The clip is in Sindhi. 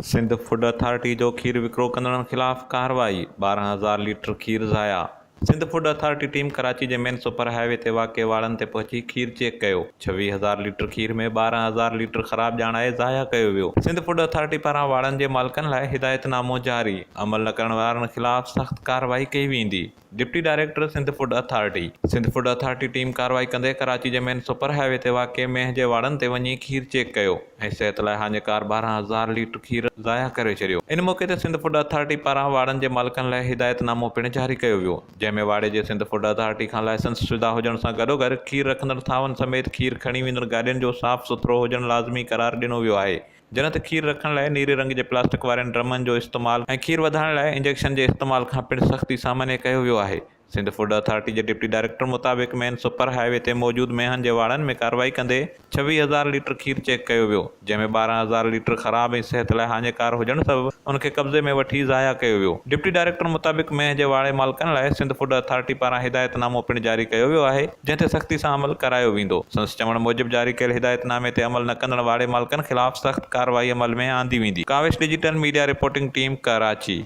سنڌ فوڊ اٿارٽي جو کير وڪرو ڪندڙن خلاف ڪارروائي، 12,000 ليٽر کير ضايع. Sindh food authority team Karachi جي مين سپر هاء وي تي واقع واڙن تي پهچي کير چيڪ ڪيو، 26 هزار ليٽر کير ۾ 12 هزار ليٽر خراب ڄاڻائي ضايع ڪيو ويو. سنڌ فوڊ اٿارٽي پاران واڙن جي مالڪن لاء هدايت نامو جاري، عمل نه ڪرڻ وارن خلاف سخت ڪارروائي ڪئي ويندي. Deputy director Sindh food authority. Sindh food authority team ڪارروائي ڪندي ڪراچي جي مين سپر هاء وي تي واقع مينهن جي واڙن تي وڃي کير چيڪ ڪيو ۽ صحت لاء هاڃيڪار 12,000 ليٽر کير ضايع ڪري ڇڏيو. ان موقعي تي سنڌ فوڊ اٿارٽي پاران واڙن جي مالڪن لاء هدايت نامو پڻ جاري ڪيو ويو جنهن ۾ واڙي جي سنڌ فوڊ اٿارٽي کان لائسنس شده هجڻ سان گڏوگڏ کير رکندڙ ٿانون سميت کير کڻي ويندڙ گاڏين جو صاف سٿرو هجڻ لازمي قرار ڏنو ويو آهي. جڏهن ته کير رکڻ لاء نيري رنگ جي پلاسٽڪ وارين ڊرمن جو استعمال ۽ کير وڌائڻ لاء انجيڪشن جي استعمال کان پڻ سختي سان منع ڪيو ويو آهي. سنڌ فوڊ اٿارٽي جي ڊپٽي ڊائريڪٽر مطابق مين سپر هاء وي تي موجود مينهن جي واڙن ۾ ڪارروائي ڪندي 26 هزار ليٽر کير چيڪ ڪيو ويو جنهن ۾ 12 هزار ليٽر خراب ۽ صحت لاء هاڃيڪار هجڻ سبب ان کي قبضي ۾ وٺي ضايع ڪيو ويو. ڊپٽي ڊائريڪٽر مطابق مينهن جي واڙي مالڪن لاء سنڌ فوڊ اٿارٽي پاران هدايت نامو پڻ جاري ڪيو ويو آهي. جنهن تي سختي سان عمل ڪرايو ويندو. سندس چوڻ موجب جاري ڪيل هدايت نامي تي عمل نه ڪندڙ واڙي مالڪن خلاف سخت ڪارروائي عمل ۾ آندي ويندي. Kawish digital media reporting team Karachi.